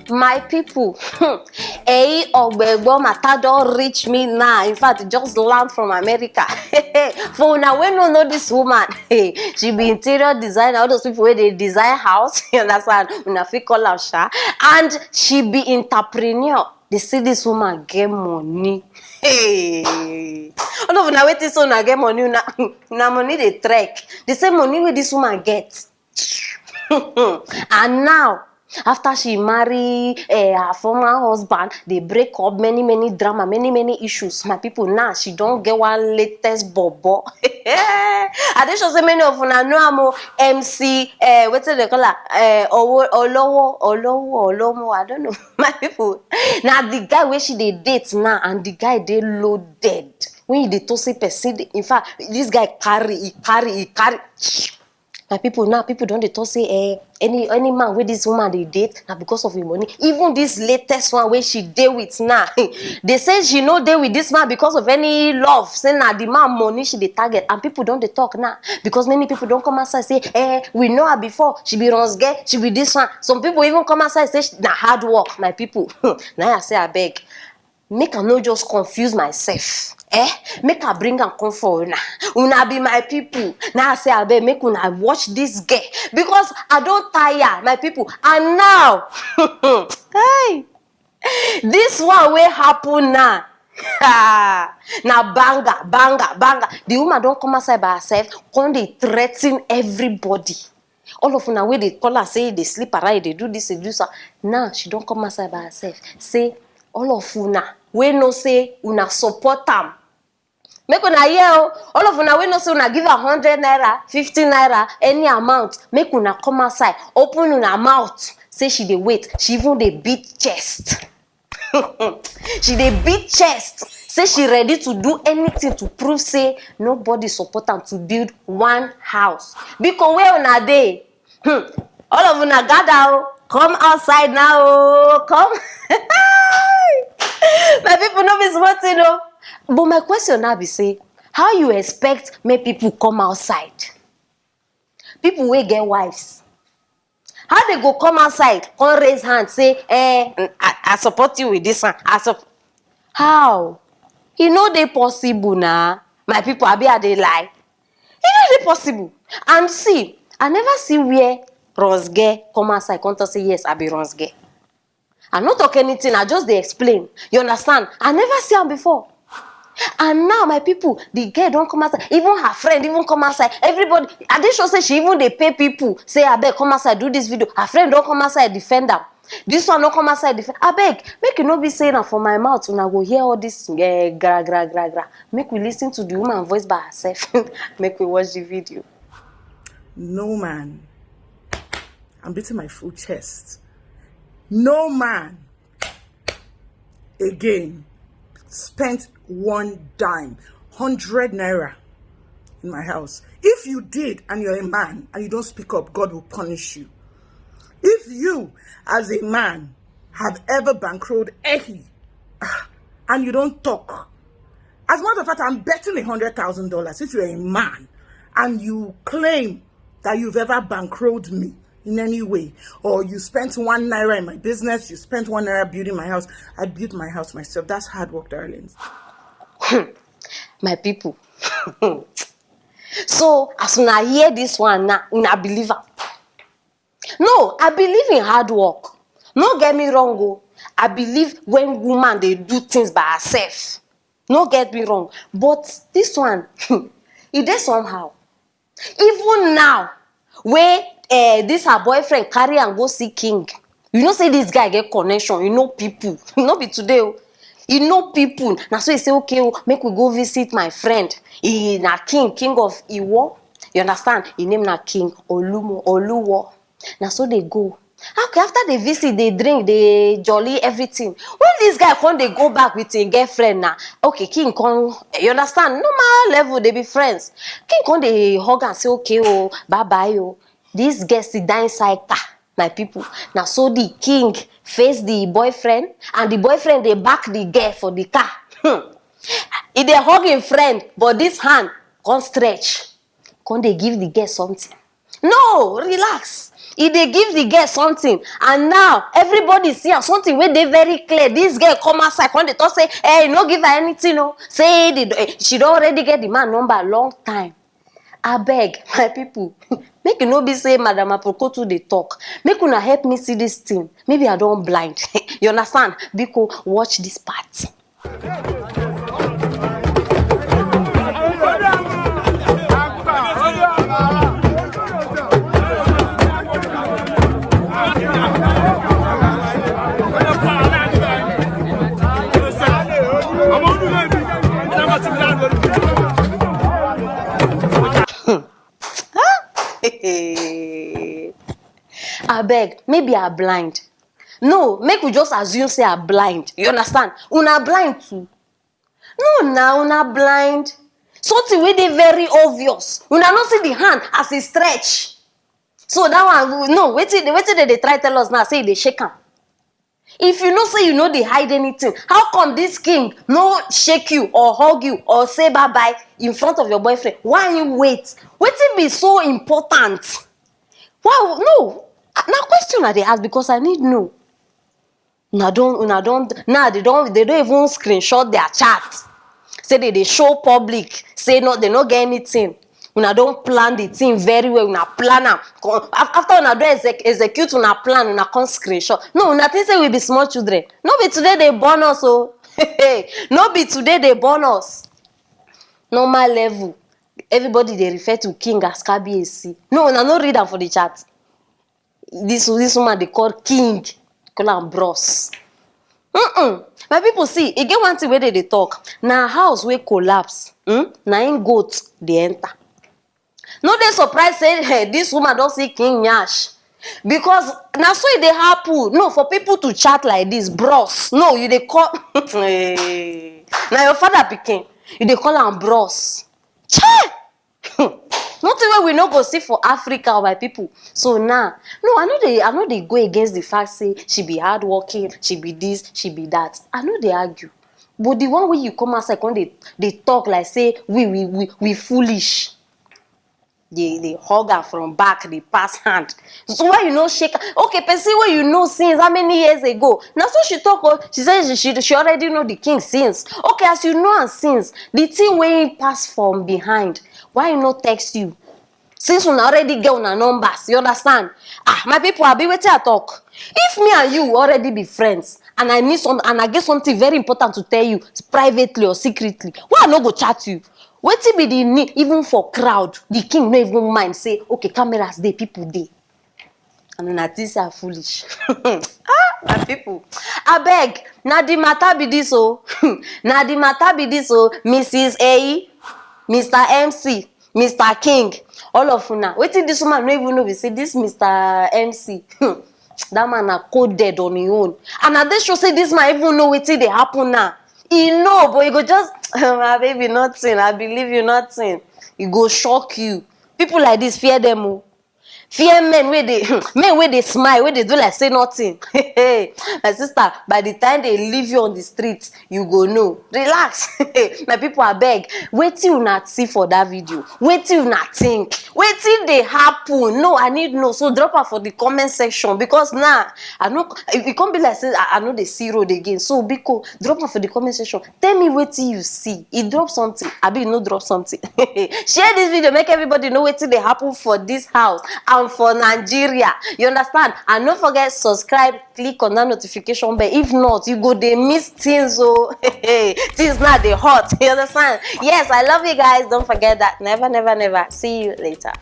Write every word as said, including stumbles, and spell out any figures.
My people, eh, Ogbegbo matter don reach me now. In fact, it just land from America. For una wey no know this woman, eh, she be interior designer, all those people wey dey design house, you understand? Una fit call am sha. And she be entrepreneur. They say this woman get money. Hey, all of una wey think say una get money, una, una money dey trek. The same money wey this woman get. And now, after she marry, eh, her former husband, they break up, many many drama, many many issues. My people, now she don get one latest bobo. I dey sure say many of una know am o. M C, eh, wetin they call her? Eh, Owo, Olowo, Olowo, Olomo, I don't know. My people, now the guy wey she dey date now, and the guy dey loaded. When you dey talk say person, dey- in fact, this guy carry, he carry, he carry. My people, now people don dey talk say, eh, any any man wey this woman dey date na because of him money. Even this latest one wey she dey with now, they say she no dey with this man because of any love. Say na the man money she dey target, and people don dey talk now, because many people don come outside say, eh, we know her before. She be runs girl, she be this one. Some people even come outside say she- na hard work. My people, now I say abeg, make I no just confuse myself. Eh? Make I bring am come for una. Una be my people. Now I say abeg, make una watch this girl, because I don tire, my people. And now, hey, this one wey happen now. Na banger, banger, banger. The woman don come outside by herself, come dey threaten everybody. All of una wey dey call her say dey sleep around, dey do this, dey do so. Now she don come outside by herself. Say all of una wey know say una support am, make una hear o. All of una wey know say una give her hundred naira, fifty naira, any amount, make una come outside, open una mouth. Say she dey wait. She even dey beat chest. She dey beat chest. Say she ready to do anything to prove say nobody support am to build one house. Because where una dey? Hmm. All of una gather o. Come outside now o. Come. My people, no be small thing o. But my question now be say, how you expect make people come outside? People wey get wives, how they go come outside, come raise hand, say, eh, I, I support you with this one. I sup-, how? E no dey possible na. My people, abi I dey lie? E no dey possible. And see, I never see where Rose girl come outside, come talk say, yes, I be Rose girl. I no talk anything, I just dey explain. You understand? I never see am before. And now, my people, the girl don come outside. Even her friend even come outside. Everybody, I dey sure say she even dey pay people. Say, abeg, come outside, do this video. Her friend don come outside, defend am. This one don come outside, defend. Abeg, make e no be say na for my mouth una go hear all this, eh, gra, gra, gra, gra. Make we listen to the woman voice by herself. Make we watch the video. No man. I'm beating my full chest. No man again spent one dime, hundred naira in my house. If you did and you're a man and you don't speak up, God will punish you. If you, as a man, have ever bankrolled Ehi and you don't talk, as a matter of fact, I'm betting a hundred thousand dollars, if you're a man and you claim that you've ever bankrolled me in any way, or you spent one naira in my business, you spent one naira building my house. I built my house myself. That's hard work, darlings. My people. So as una hear this one now, una believe am. No, I believe in hard work. No get me wrong o. I believe when woman dey do things by herself. No get me wrong. But this one, e dey somehow. Even now, wey, eh, this her boyfriend carry am go see king. You know say this guy get connection. You know people. No be today o. You know people. Na so he say, okay o, make we go visit my friend. He na king, king of Iwo. You understand? His name na King Olumo, Oluwo. Na so they go. Okay, after the visit, they drink, they jolly, everything. When this guy come, they go back with his girlfriend now. Okay, king come, you understand? Normal level, they be friends. King come, they hug and say, okay, oh, bye bye, oh. This girl sit down inside car, my people. Now so the king face the boyfriend, and the boyfriend they back the girl for the car. Hmm. He dey hug him friend, but this hand come stretch, come dey give the girl something. No, relax. E dey give the girl something, and now everybody see am, something wey dey very clear. This girl come outside, come dey talk say, "Hey, no give her anything o." Say the, eh, she don already get the man number long time. Abeg, my people, make e no be say Madam Aproko too dey talk. Make una help me see this thing. Maybe I don blind. You understand? Biko, watch this part. Abeg, maybe I blind. No, make we just assume say I blind. You understand? Una blind too. No, na una blind. Something wey dey very obvious. Una no see the hand as e stretch. So that one, no, wetin wetin dem dey try tell us now, say e dey shake am. If you know say you no dey hide anything, how come this king no shake you or hug you or say bye bye in front of your boyfriend? Why him wait? Wetin be so important? Why? No, na question I dey ask because I need know. Una don, una don, now they don, they don even screenshot their chat. Say they dey show public, say no, they no get anything. Una don plan the thing very well, una plan am. Come, af-, after una don exec-, execute una plan, una come screenshot. No, una think say we be small children. No be today they born us o. No be today they born us. Normal level. Everybody dey refer to king as Kabiyesi. No, una no read am for the chat. This, this woman they call king, call am bros. Mm-mm. My people, see, e get one thing wey they dey talk. Na house wey collapse, hmm? Na im goat dey enter. No dey surprise say, hey, this woman don see king nyash. Because na so e dey happen. No, for people to chat like this, bros. No, you dey call, hey, na your father pikin. You dey call am bros. Chai! Nothing wey we no go see for Africa, my people. So now, no, I no dey, I no dey go against the fact say she be hardworking, she be this, she be that. I no dey argue. But the one wey you come outside come dey, dey talk like say we, we, we, we foolish. They, they hug her from back, they pass hand. So why you no shake her? Okay, person wey you know since how many years ago? Na so she talk o. She say she, she, she already know the king since. Okay, as you know am since, the thing wey him pass from behind, why he no text you? Since una already get una numbers, you understand? Ah, my people, abi wetin I talk? If me and you already be friends, and I need some, and I get something very important to tell you privately or secretly, why I no go chat you? Wetin be the need even for crowd? The king no even mind say, okay, cameras dey, people dey. And una think say I foolish. Ah, my people. Abeg, na the matter be this o. Na the matter be this o, Missus A, Mister M C, Mister King, all of una. Wetin this woman no even know be say this Mister M C, that man na coded on him own. And I dey sure say this man even know wetin dey happen now. He know, but he go just, "My baby, nothing. I believe you, nothing." He go shock you. People like this, fear them o. Fear men wey dey, men wey dey smile, wey dey do like say nothing. My sister, by the time they leave you on the street, you go know. Relax. My people, abeg, wetin una see for that video? Wetin una think? Wetin dey happen? No, I need know. So drop am for the comment section, because now I no, e, e come be like say I, I no dey see road again. So biko, drop am for the comment section. Tell me wetin you see. E drop something, abi e no drop something? Share this video, make everybody know wetin dey happen for this house and for Nigeria. You understand? And no forget subscribe, click on that notification bell. If not, you go dey miss things o. Things now dey hot. You understand? Yes, I love you guys. Don't forget that. Never, never, never. See you later.